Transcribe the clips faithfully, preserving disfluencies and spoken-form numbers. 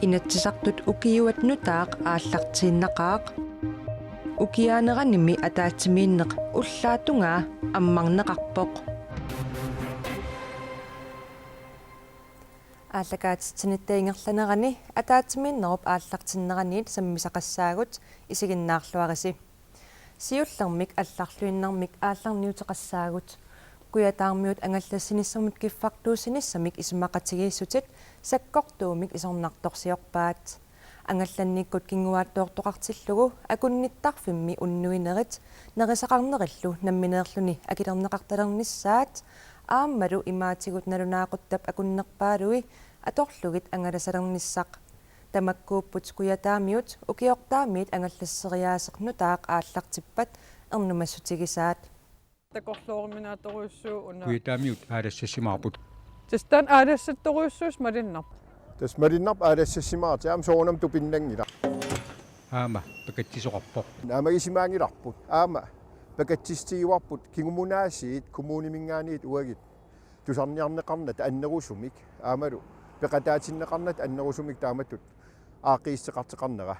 Inatsisartut ukiuat nutaaq aallartiinnaqaaq. Ukiaaneranimi ataatsimiinneq ullaatungaa ammarneqarpoq. Aallakaatitsinitta ingerlanerani ataatsimiinnerup aallartinneraniit sammisaqassaagut, isiginnaarluarisi. Siullermik allarluinnarmik aallarniuteqassaagut. Kujataarmiut angallassinissamut kiffartuussinissamik isumaqatigiissutit sakkortuumik isornartorsiorpaat. Angallannikkut kinguaattoortoqartillugu akunnittarfimmi unnuinerit nerisaqarnerillu nammineerluni akilerneqartalernissaat aammalu imaatigut nalunaaquttap akunnerpaalui atorlugit angalasalernissaq. Tamakkuupput Kujataamiut ukiortaamiit angallasseriaaseq nutaaq aallartippat ernumassutigisaat. Takorlooruminaatorujussuuvoq una. Kujataamiut aalassassimaarput. Tassa taanna aalassattorujussuusoq malunnarpoq. Tassa malunnarpoq aalassassimaartoq, aamma soorunami tupinnanngilaq. Aamma pakatsisoqarpoq. Naammagisimaanngilarput. Aamma pakatsissutigivarput kingumunaasiit kommuniminngaanniit uagut tusarniarneqarnata annerusumik aammalu peqataatinneqarnata annerusumik taamatut aaqqiissuteqartoqarnera.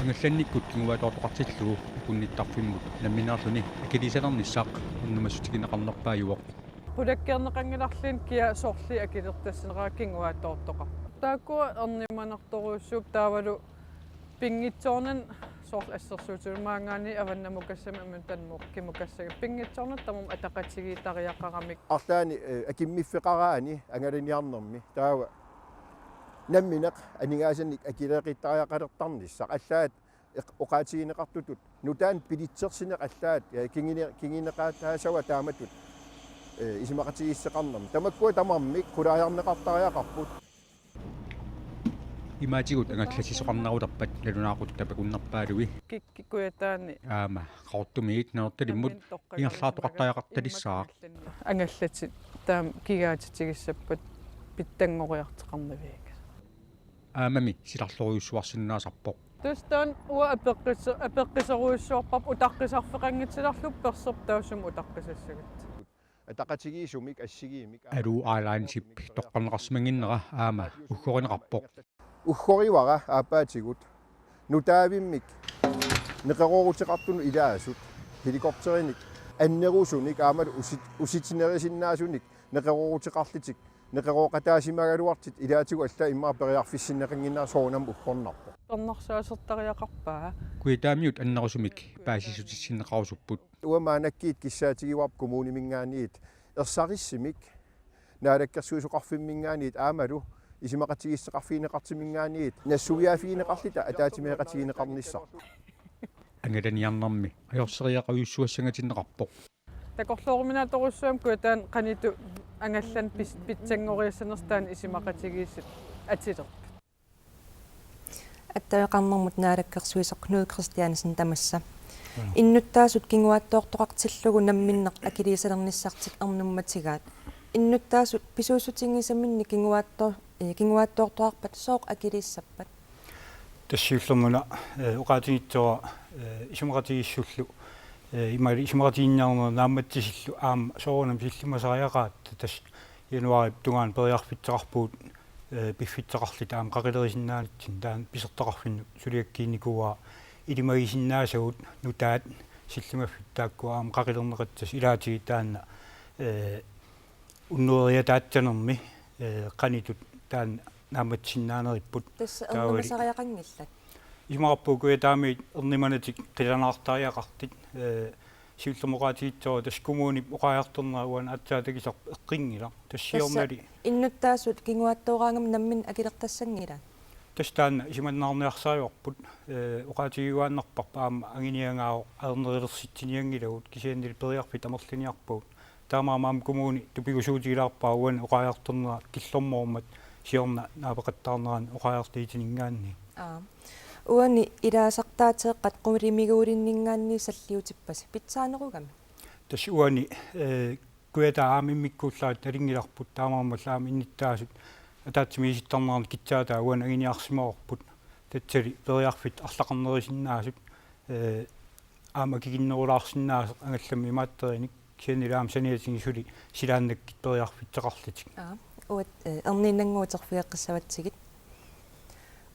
Angallannikkut kinguaattoortoqartillugu akunnittarfimmut nammineerluni akiliisalernissaq ernumassutigineqarnerpaajuvoq. Qulakkeerneqanngilarluni kia sorliit akilertassaneraa kinguaattoortoqarpoq. Taakkua ernumanartorujussuupput taavalu pinngitsoornani soorlu assersuutigiumaanngaanniit avannamukassamik aamma Danmarkimukassanik. Pinngitsoornani tamarmik ataqatigiittariaqaramik. Arlaanni, eh, akimmiffeqaraanni angalaniarnermi. Taava nammineq aningaasanik akileeqittariaqalertarnissaq. Allaat eq-, oqaatigineqartutut. Nutaanik bilitsersineq allaat, eh, kingine-, kinguneqaataassavaa taamatut, eh, isumaqatigiissuteqarnermi. Tamakkua tamarmik qulaajarneqartariaqarput. Imaatigut angallassisoqarnerulerpat nalunaaquttap akunnerpaalui. Kik-, Kujataani. Aamma Qaqortumiit Nanortalimmut ingerlaartoqartariaqartalissaaq. Angallatit taama kigaatitigissappat pitsanngoriartoqarnavianngilaq. Aammami silarlorujussuarsinnaasarpoq. Tassa taanna uanga apeqqis-, apeqquserujussuarparput utaqqisarfeqanngitsularlugu perserput taassuma utaqqisassagatsigit. Ataqatigiissumik assigiimmik. Air Alliancep toqqarneqarsimannginnera aamma uggorineqarpoq. Uggorivara aappaatigut nutaavimmik neqerooruteqartunut ilaasut helikopterinik annerusunik aammalu usit-, usitinerusinnaasunik neqerooruteqarlutik neqerooqataasimagaluartut ilaatigut allaat immaqa periarfissinneqannginnera soorunami uggornarpoq. Pernarsaasertariaqarpaa. Kujataamiut annerusumik paasissutissinneqarusupput. Uanga maannakkut kissaatigivarput kommuniminngaanniit ersarissumik naalakkersuisoqarfimminngaanniit aammalu isumaqatigiissuteqarfigineqartuminngaanniit nassuiaafigineqarluta ataatsimeeqatigineqarnissaq. Angalaniarnermi ajorseriaqarujussuassangatinneqarpoq. Takorlooruminaatorujussuuvoq aamma Kujataani qanoq ittoq angallanneq pis-, pitsanngoriassanersoq taanna isumaqatigiissut atulerpoq. Attaveqarnermut naalakkersuisoq Knud Kristiansen tamassa. Joo. Innuttaasut kinguaattoortoqartillugu namminneq akiliisalernissartik ernummatigaat. Innuttaasut pisuussutigisaminnik kinguaatto-, eh, kinguaattoortoqarpat sooq akiliissappat? Tassa siullermik una, eh, oqaatigigaara, eh, isumaqatigiissullu, eh, imaali isumaqatigiinniarnerit naammatsisillu aamma soorunami sillimasariaqaratta tassa januaarip tungaanut periarfissaqarpugut, eh, piffissaqarluta aamma qaqilerisinnaanitsinni taanna pisortaqarfinnut suliakkiinnikuuara ilimagisinnaasagut nutaat sillimaffik taakkua aamma qaqilerneqassasut ilaatigut taanna, eh, unnueriataassanermi, eh, qanoq ittoq taanna naammassisinnaaneripput. Tassa taavali ernumasariaqanngillat. Isumaqarpunga Kujataamiut ernumannatik qilanaartariaqartut, eh, siullermik oqaatigigaara tassa kommunip oqariartornera uani aatsaat takusarput eqqunngilaq. Tassa siornali. Tassa innuttaasut kinguaattooraangamik namminneq akilertassanngilaat. Tassa taanna isumannaarniarsarivarput, eh, oqaatigiuaannarparput aamma anguniagaavoq ajornerulersitsinianngilagut kisiannili periarfissat amerliniarpagut. Taamaammat aamma kommuni tupigusuutigilaarpaa uani oqariartornera killormoormat siorna naapeqattaarnerani oqariartuutininngaanniit. Aa. Uani ilaasartaateeqqat qulimiguulinninngaanniit salliutippasi pitsaanerugami? Tassa uani, eh, Kujataa aamma immikkuullarissi nalunngilarput taamaammallu aamma innuttaasut ataatsimiisittarnerannut kissaataa uani anguniarsimavarput. Tassali periarfissat arlaqarnerusinnaasut, eh, aamma akikinnerulaarsinnaasoq angallammi imaattorinik, kisiannili aamma saniatigut suli silaannakkut periarfissaqarlutik. Aa, uagut, eh, erniinnannguuterfigeqqissavatsigit.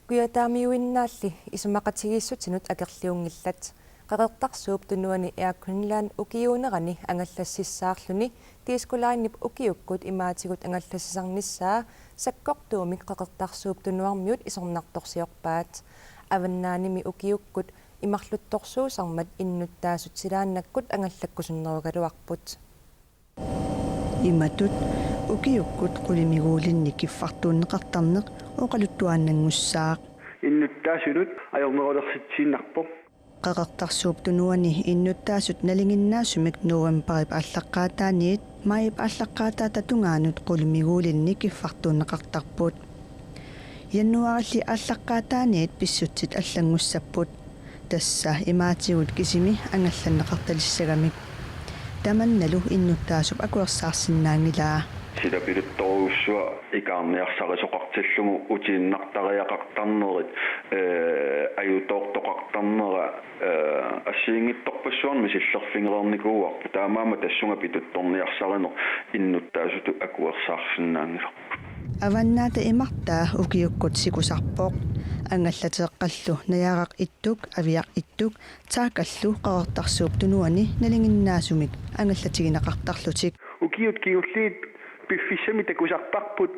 Kujataamiuinnaalli isumaqatigiissutinut akerliunngillat. Qeqertarsuup Tunuani Air Greenland ukiuunerani angallassissaarluni Disko Linep ukiukkut imaatigut angallassisarnissaa sakkortuumik Qeqertarsuup Tunuarmiut isornartorsiorpaat. Avannaanimi ukiukkut imarluttorsuusarmat innuttaasut silaannakkut angallakkusunnerugaluarput. Imatut ukiukkut qulimiguulinnik kiffartuunneqartarneq oqaluttuaannanngussaaq. Innuttaasunut ajornerulersitsiinnarpoq. Qeqertarsuup Tunuani innuttaasut nalinginnaasumik novembarip aallaqqaataaniit majip aallaqqaataata tungaanut qulimiguulinnik kiffartuunneqartarput. Januaarilli aallaqqaataaniit pissutsit allanngussapput. Tassa imaatigut kisimi angallanneqartalissagamik. Tamannalu innuttaasup akuersaarsinnaanngilaa. Sila piluttorujussuaq ikaarniarsarisoqartillugu utiinnartariaqartarnerit, ee, ajutoortoqartarnera, ee, assigiinngitsorpassuarnik misillerfigereernikuuarput, taamaammat tassunga pituttorniarsarineq innuttaasutut akuersaarsinnaanngilarput. Avannaata imartaa ukiukkut sikusarpoq. Angallateeqqallu Najaaraq Ittuk, Aviaq Ittuk, Taakallu Qeqertarsuup Tunuani nalinginnaasumik angallatigineqartarlutik. Ukiut kingulliit piffissami takusarparput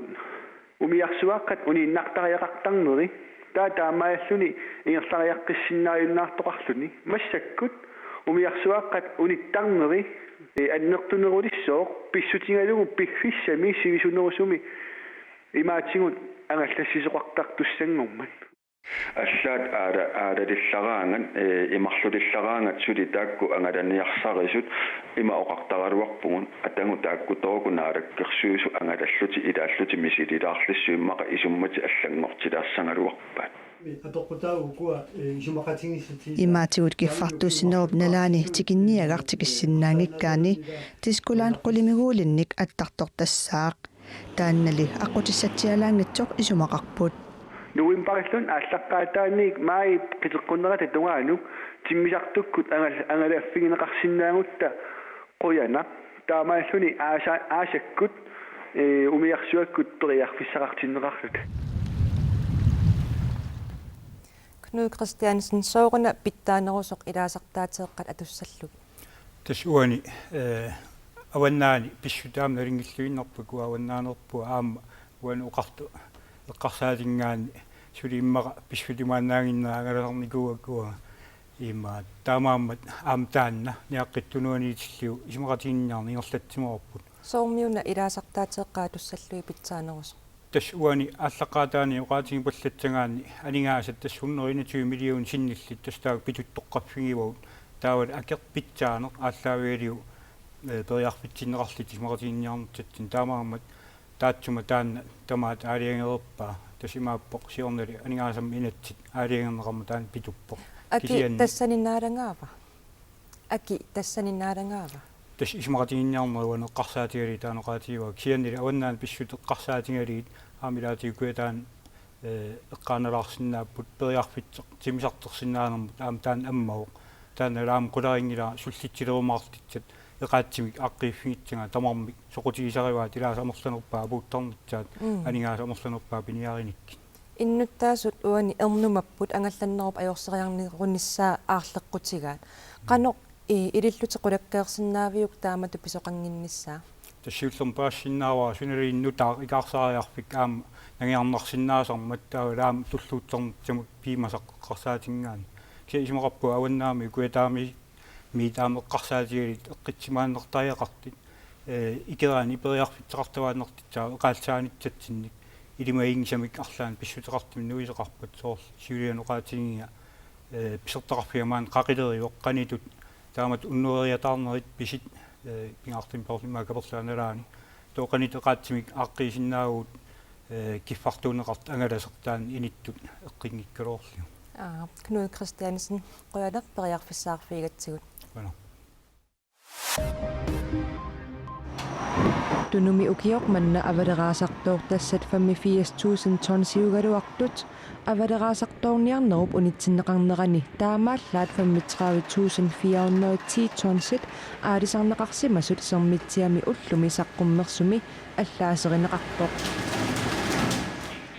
umiarsuaqqat uniinnartariaqartarneri. Taava taamaalilluni ingerlariaqqissinnaajunnaartoqarluni. Massakkut umiarsuaqqat unittarneri, ee, annertunerulissooq pissutigalugu piffissami sivisunerusumi imaatigut angallassisoqartartussanngormat. Allaat aala-, aalalillaraangat, ee, imarlulillaraangat suli taakku angalaniarsarisut ima oqartaraluarpugut, atagu taakku tooku Naalakkersuisut angalallutik ilaallutik misililaarlissut immaqa isummatik allanngortilaassagaluarpaat. Imaatigut kiffartuussinerup nalaani tikinniagaq tikissinnaanngikkaanni Disko Line qulimiguulinnik attartortassaaq. Taannali aqqutissatsialaanngitsoq isumaqarput. Novembarilluni aallaqqaataaniit maajip qiteqqunnerata tungaanut timmisartukkut angal-, angalaffigineqarsinnaagutta qujanaq. Taamaalilluni aasa-, aasakkut, ee, umiarsuakkut periarfissaqartinneqarluta. Knud Kristiansen, sooruna pitsaanerusoq ilaasartaateeqqat atussallugit? Tassa uani, ee, avannaani pissutsit aamma nalunngilluinnarpakka avannaanerput aamma uani oqartoq eqqarsaatinngaanniit suli immaqa pissutimaannaaginnera angalasarnikuuakka uanga. Ima taamaammat aamma taanna Niaqqip Tunuaniitillugu isumaqatiginninniarneq ingerlatsimavarput. Soormiuna ilaasartaateeqqat atussallugit pitsaanerusoq? Tassa uani aallaqqaataani oqaatigipallatsagaanni aningaasat tassa hundrede enogtyve millioner sinnillit tassa taakku pituttoqqaffigivagut. Taavalu akeq pitsaaneq aallaavigalugu, ee, periarfitsinneqarlutik isumaqatiginninniarnissatsinnik, taamaammat taassuma taanna tamaat aalajangereerpaa, tassa imaappoq siornali aningaasammi inatsit aalajangerneqarmat taanna pituppoq. Aki kisianni tassani naalagaava? Aki tassani naalagaava? Tassa isumaqatiginninniarnerup uani eqqarsaatigalugit taanna oqaatigivara. Kisiannili avannaani pissutsit eqqarsaatigalugit aamma ilaatigut Kujataani, ee, eqqaanalaarsinnaapput periarfissaq timmisartorsinnaanermut aamma taanna ammavoq. Taanna aamma qularinngilara sullissilerumaartussat eqaatsimik aaqqiiffigissagaa tamarmik soqutigisarivaat ilaasa amerlanerpaat apuuttarnissaat, mm, aningaasat amerlanerpaat piniarinikkit. Innuttaasut uani ernumapput angallannerup ajorseriarnerunissaa aarleqqutigaat. Qanoq i-, ilillutit qulakkeersinnaaviuk taamatut pisoqannginnissaa? Tassa siullermik paasissinnaavara sunaluunniit nutaaq ikaarsaariarfik aamma nangiarnarsinnaasarmat taavalu aamma tulluutsarnissamut piumasaq eqqarsaatinngaanniit. Kisianni isumaqarpunga avannaami Kujataami miit aamma eqqarsaatigalugit eqqissimaannartariaqartut, ee, ikeraanni periarfissaqartuaannartussaavoq eqaallisaanissatsinnik ilimaginngisamik arlaannik pissuteqartumik nuisoqarpat, soorlu siuliani oqaatiginngiga, ee, pisortaqarfiga maani qaqilerivoq qanoq ittut taamatut unnueriataarnerit pisit, ee, pingaartumik soorlu immaqa Kaperlaa nalaani. Taava qanoq ittut eqaatsimik aaqqiisinnaavugut, ee, kiffartuunneqartut angalasat taanna inittut eqqunngikkaluarlugit. Aa, Knud Kristiansen, qujanaq periarfissaqarfigigatsigut. Qujanaq. Tunumi ukioq manna avaleraasartoortassat femogfirs tusind tonsiugaluartut avaleraasartoorniarnerup unitsinneqarnerani taamaallaat femogtredive tusind fire hundrede og ti tonsit aalisarneqarsimasut Sermitsiami ullumi saqqummersumi allaaserineqarpoq.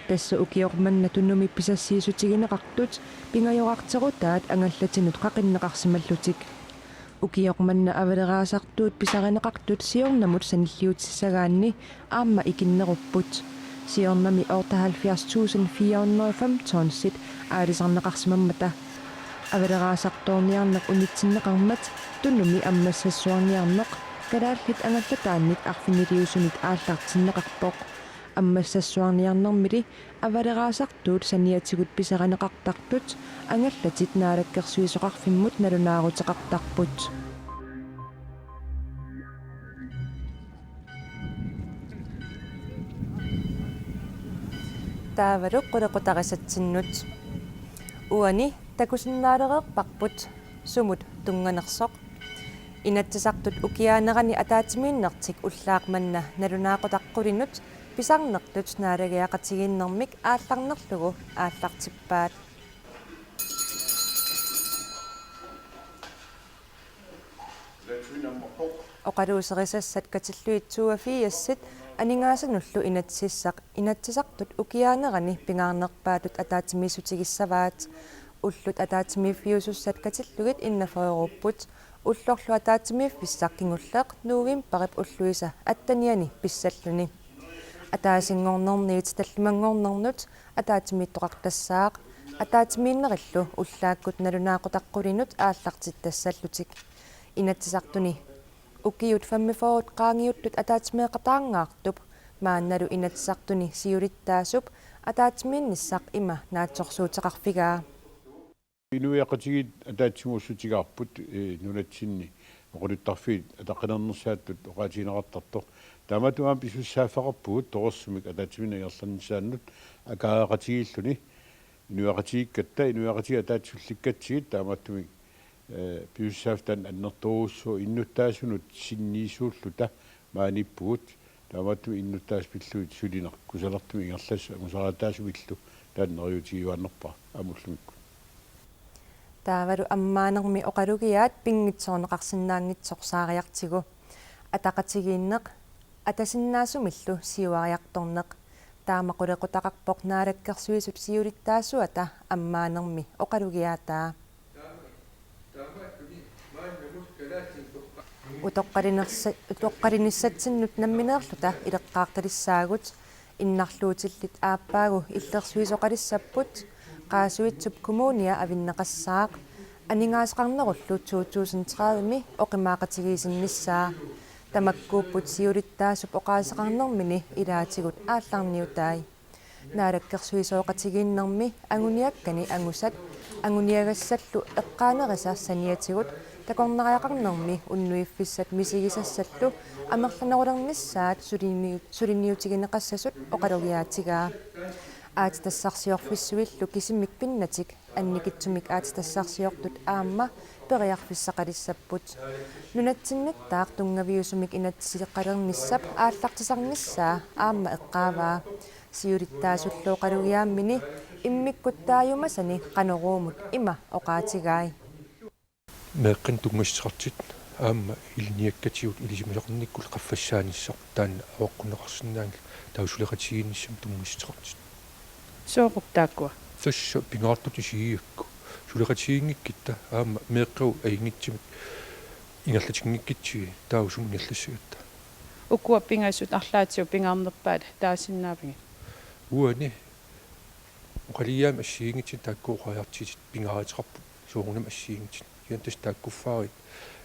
Tassa ukioq manna Tunumi pisassiissutigineqartut pingajorarterutaat angallatinut qaqinneqarsimallutik. Ukioq manna avaleraasartuut pisarineqartut siornamut sanilliutissagaanni aamma ikinnerupput. Siornami otteoghalvfjerds tusind fire hundrede og fem tonsit aalisarneqarsimammata. Avaleraasartoorniarneq unitsinneqarmat Tunumi ammassassuarniarneq kalaallit angallataannit arfiniliusunit aallartinneqarpoq. Ammassassuarniarnermili avaleraasartuut saniatigut pisarineqartartut angallatit naalakkersuisoqarfimmut nalunaaruteqartarput. Taavalu qulequtarisatsinnut. Uani takusinnaalereerparput sumut tunnganersoq. Inatsisartut ukiaanerani ataatsimiinnertik ullaaq manna nalunaaqutaq qulinut pisarnertut naalagiaqatigiinnermik aallarnerlugu aallartippaat. Oqaluuserisassat katillugit toogfirsit aningaasanullu inatsisissaq Inatsisartut ukiaanerani pingaarnerpaatut ataatsimiissutigissavaat. Ullut ataatsimiiffiusussat katillugit enogfyrreupput, ullorlu ataatsimiiffissaq kingulleq novembarip ulluisa atteniani pissalluni. Ataasinngornerniit tallimanngornernut ataatsimiittoqartassaaq, ataatsimiinnerillu ullaakkut nalunaaqutaq qulinut aallartittassallutik. Inatsisartuni ukiut femogfyrre qaangiuttut ataatsimeeqataangaartup maannalu Inatsisartuni siulittaasup ataatsimiinnissaq ima naatsorsuuteqarfigaa. Inuiaqatigiit ataatsimoorutigaarput, eh, nunatsinni oqaluttarfiit ataqqinarnersaattut oqaatigineqartartoq. Taamaattumik aamma pisussaaffeqarpugut torersumik ataatsimiinneq ingerlannissaanut akaareqatigiilluni inuiaqatigiikkatta, inuiaqatigiit ataatsimiillikkatsigit, taamaattumik, eh, pisussaaffik taanna annertoorujussuuvoq, innuttaasunut sinniisuulluta maaniippugut. Taamaattumik innuttaasut pillugit sulineq kusanartumik ingerlasoq angusaqaataasumillu taanna neriuutigiuaannarpara aamma ullumikkut. Taavalu ammaanermi oqalugiaat pinngitsoorneqarsinnaanngitsoq saariartigu. Ataqatigiinneq, atasinnaasumillu siuariartorneq. Taama qulequtaqarpoq Naalakkersuisut siulittaasuata ammaanermi oqalugiaataa. Utoqqalinersa-, utoqqalinissatsinnut nammineerluta ileqqaartalissaagut. Innarluutillit aappaagu illersuisoqalissapput, Qaasuitsup Kommunia avinneqassaaq, aningaasaqarnerullu to tusind tredive-mi oqimaaqatigiissinnissaa. Tamakkuupput siulittaasup oqaaseqarnermini ilaatigut aallarniutai. Naalakkersuisooqatigiinnermi anguniakkani angusat anguniagassallu eqqaanerisa saniatigut takornariaqarnermi unnuiffissat misigisassallu amerlanerulernissaat suliniu-, suliniutigineqassasut oqalugiaatigaa. Aatsitassarsiorfissuillu kisimik pinnatik annikitsumik aatsitassarsiortut aamma periarfissaqalissapput. Nunatsinnittaaq tunngaviusumik inatsiseqalernissap aallartisarnissaa aamma eqqaavaa. Siulittaasullu oqalugiaammini immikkut taajumasani Qanoruumut ima oqaatigai. Meeqqanik tunngassuteqartut aamma ilinniakkatigut ilisimasaqarnikkut qaffassaanissaq taanna avaqqunneqarsinnaanngilaq, taava suleqatigiinnissamut tunngassuteqartut. Soorup taakkua? Tassa pingaartutut isigigakku. Suleqatigiinngikkitta aamma meeqqavut ajunngitsumik ingerlatinngikkutsigit taava sumut ingerlassagatta. Ukua pingasut arlaatigut pingaarnerpaat taasinnaavigit? Uani oqalugiaamik assigiinngitsunik taakku oqariartuutit pingaaruteqarput soorunami assigiinngitsunik. Kisianni tassa taakkuffaarit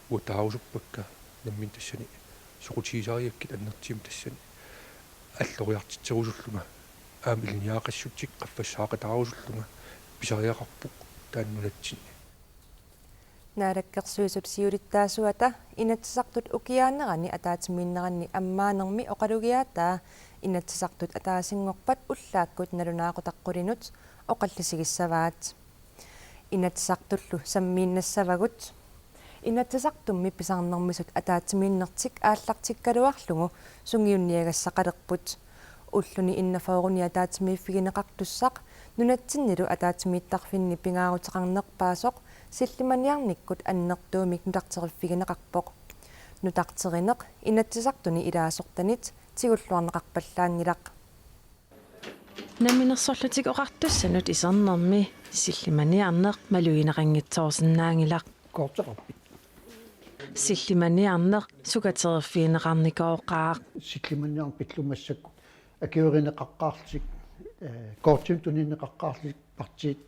uanga taarusuppakka nammineq tassani soqutigisarigakkit annertuumik tassani alloriartitserusullunga aamma ilinniagaqassutsit qaffassaaqataarusullunga pisariaqarpoq taanna nunatsinni. Naalakkersuisut siulittaasuata Inatsisartut ukiaanerani ataatsimiinneranni ammaanermi oqalugiaataa Inatsisartut ataasinngorpat ullaakkut nalunaaqutaq qulinut oqallisigissavaat. Inatsisartullu sammiinnassavagut. Inatsisartummi pisarnermisut ataatsimiinnertik aallartikkaluarlugu sungiunniagassaqalerput. Ulluni enogfyrrenik ataatsimiiffigineqartussaq nunatsinnilu ataatsimiittarfinni pingaaruteqarnerpaasoq sillimaniarnikkut annertuumik nutarteriffigineqarpoq. Nutarterineq Inatsisartuni ilaasortanit tigulluarneqarpallaanngilaq. Namminersorlutik Oqartussanut isernermi sillimaniarneq malugineqanngitsoorsinnaanngilaq. Korteqarpit. Sillimaniarneq sukateriffigineqarnikooqaaq. Sillimaniarneq pillugu massakkut akuerineqaqqaarlutik, eh, kortimik tunineqaqqaarlutik partiit,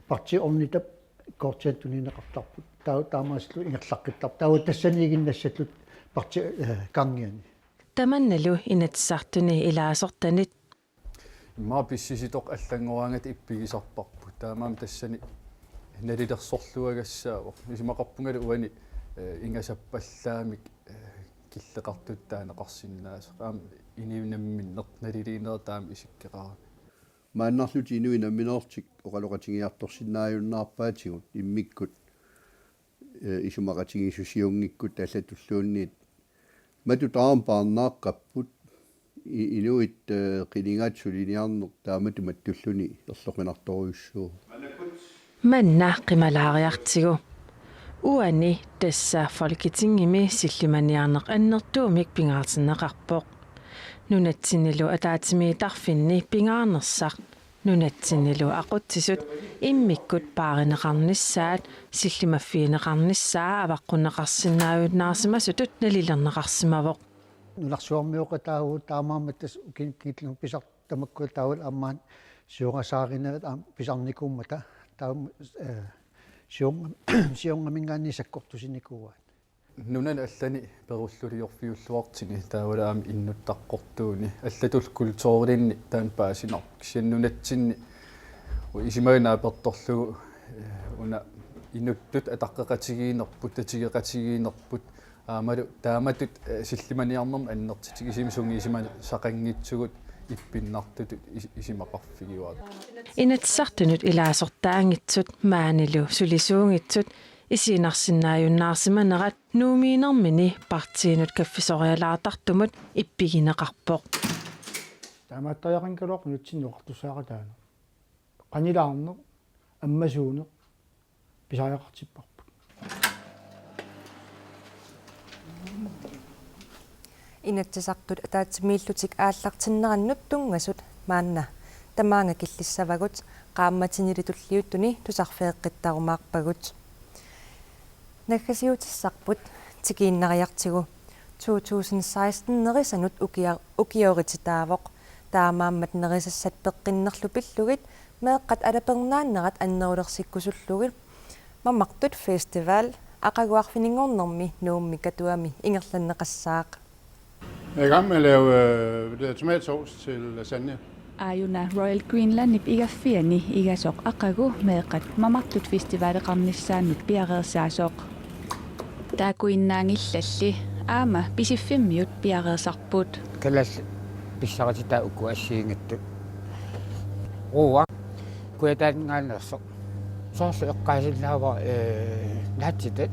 partiit ornitap kortimik tunineqartarput. Taa-, taamaasilluni ingerlaqqittarput. Taava tassaniiginnassallutik partiit, eh, kangiani. Tamannalu Inatsisartuni ilaasortanit. Immaqa pissisitoq allanngoraangata ippigisarparput. Taamaammat tassani nalilersorluagassaavoq. Isumaqarpungalu uani, eh, ingasappallaamik, eh, killeqartutut taaneqarsinnaasoq. Aamma inuit namminneq naliliinerat taama isikkoqarami. Maannarlutik inuit nammineerlutik oqaloqatigiartorsinnaajunnaarpaatigut immikkut, eh, isumaqatigiissut siunngikkutta allatulluunniit. Matut aamma paarnaaqqapput. I-, inuit, eh, qinigaat suliniarneq taamatut mattulluni erloqinartorujussuuvoq. Manna qimalaariartigu. Uani tassa Folketingimi sillimaniarneq annertuumik pingaartinneqarpoq. Nunatsinnilu ataatsimiittarfinni pingaarnersaq. Nunatsinnilu aqutsisut immikkut paarineqarnissaat sillimaffigineqarnissaa avaqqunneqarsinnaajunnaarsimasutut nalilerneqarsimavoq. Nunarsuarmioqataavoq taamaammat tassa ukiuni kingullerni pisartut tamakku taavalu aamma siornatiginerit aamma pisarnikuummata taava, eh, siorna-, siornamiingaanniit sakkortusinikuuaat. Nunani allani perulluliorfiulluartuni taavalu aamma innuttaqqortuuni allatullu kulturinni taanna paasinarpoq. Kisianni nunatsinni isumaga naapertorlugu, eh, una inuttut ataqqeqatigiinnerput, tatigeqatigiinnerput, aammalu taamatut, eh, sillimaniarnermut annertutigisumik isumani sungiusimasaqanngitsugut ippinnartutut is-, isumaqarfigaara. Inatsisartunut ilaasortaanngitsut maanilu sulisuunngitsut isiginnaarsinnaajunnaarsimanerat Nuummiinermini partiinut kaffisorialaartartumut ippigineqarpoq. Taamaattariaqanngikkaluarpoq nunatsinni oqartussaaqataaneq. Qanilaarneq, ammasuuneq, pisariaqartipparput. Inatsisartut ataatsimiillutik aallartinnerannut tunngasut maanna tamaanga killissavagut, qaammatini tulliuttuni tusarfeeqqittarumaarpagut. Naggasiutissarput tikiinnariartigu to tusind seksten nerisanut ukia-, ukiorititaavoq. Taamaammat nerisassat peqqinnerlu pillugit meeqqat alapernaannerat annerulersikkusullugit Mamartut Festival aqagu arfininngornermi Nuummi Katuami ingerlanneqassaaq. Jeg er i gang med at lave, øh, det der tomatsovs til lasagne. Aajuna Royal Greenlandip igaffiani igasoq aqagu meeqqat Mamartut Festivaleqarnissaannut piareersaasoq. Taakkuinnaanngillalli aamma Pisiffimmiut piareersarput. Kalaallit pissarititai uku assigiinngitsut. Ruua. Kujataaninngaanneersoq. Soorlu eqqaasinnaavara, eh, naatsitat,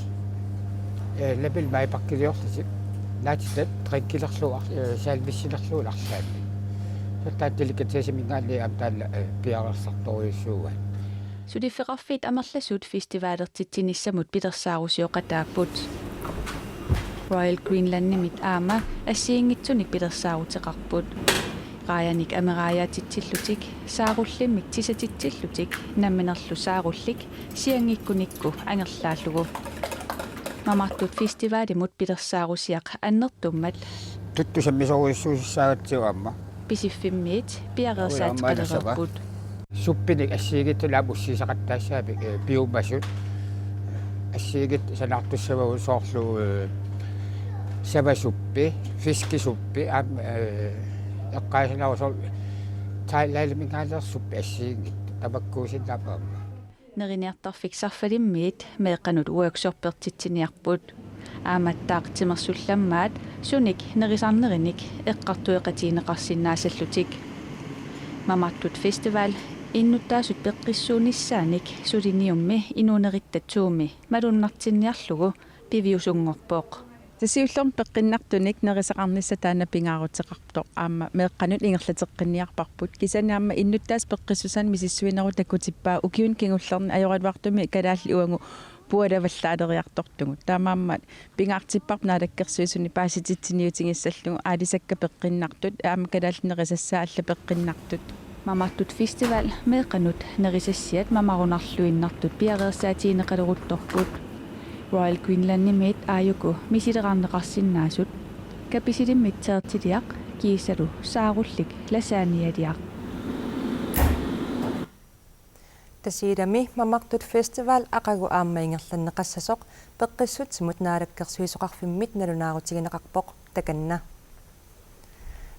eh, Lapinli Maybachiliorlutik, naatsitat drinkilerlugu, eh, sandwichilerlugu arlaannik. Soorlu taava delikatesseminngaanniit aamma taanna, eh, piareersartorujussuugaat. Suliffeqarfiit amerlasuut festivalertitsinissamut pilersaarusioqataapput. Royal Greenlandimit aamma assigiinngitsunik pilersaaruteqarput. Raajanik ameraajaatitsillutik, saarullimmik tisatitsillutik, namminerlu saarullik sianngikkunikku angerlaallugu. Mamartut Festivalimut pilersaarusiaq annertummat. Tuttut sammisorujussuusussaagatsigu aamma. Pisiffimmiit piareersaateqalereerput. Suppinik assigiinngitsunik aamma ussiisaqattaassaapput, eh, piumasut. Assigiinngitsut sanaartussavagut soorlu, eh, savasuppi, fiskisuppi, aamma, eh, eqqaasinnaavara soorlu Thailandiminngaanneersut suppit assigiinngitsut tamakkuusinnaapput aamma. Neriniartarfik Sarfalimmiit meeqqanut workshoppertitsiniarput. Aammattaaq timersullammaat sunik nerisarnerinik eqqartueqatigineqarsinnaasallutik. Mamartut Festival innuttaasut peqqissuunissaanik suliniummi inuuneritta to-mi malunnartinniarlugu piviusunngorpoq. Tassa siullermik peqqinnartunik nerisaqarnissaq taanna pingaaruteqartoq aamma meeqqanut ingerlateqqinniarparput. Kisianni aamma innuttaasut peqqissusaannik misissuinerup takutippaa ukiuni kingullerni ajoraluartumik kalaallit uagut pualavallaaleriartortugut. Taamaammat pingaartipparput Naalakkersuisuni paasititsiniutigissallugu aalisakkat peqqinnartut aamma kalaallit nerisassaat allat peqqinnartut. Mamartut Festival meeqqanut nerisassiat mamarunarluinnartut piareersaatigineqaleruttorput. Royal Greenlandimiit aajuku misilerarneqarsinnaasut, Kapisilimmit tærtiliaq kiisalu saarullik lasagneliaq. Tasiilami Mamartut Festival aqagu aamma ingerlanneqassasoq peqqissutsimut naalakkersuisoqarfimmit nalunaarutigineqarpoq takanna.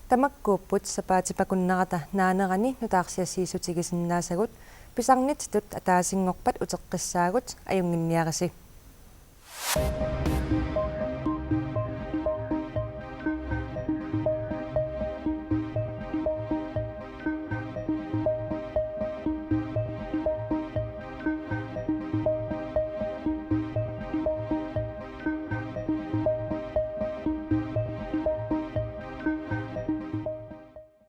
Tamakkuupput sapaatip akunnerata naanerani nutaarsiassiissutigisinnaasagut, pisarnitsitut ataasinngorpat uteqqissaagut, ajunnginniarisi.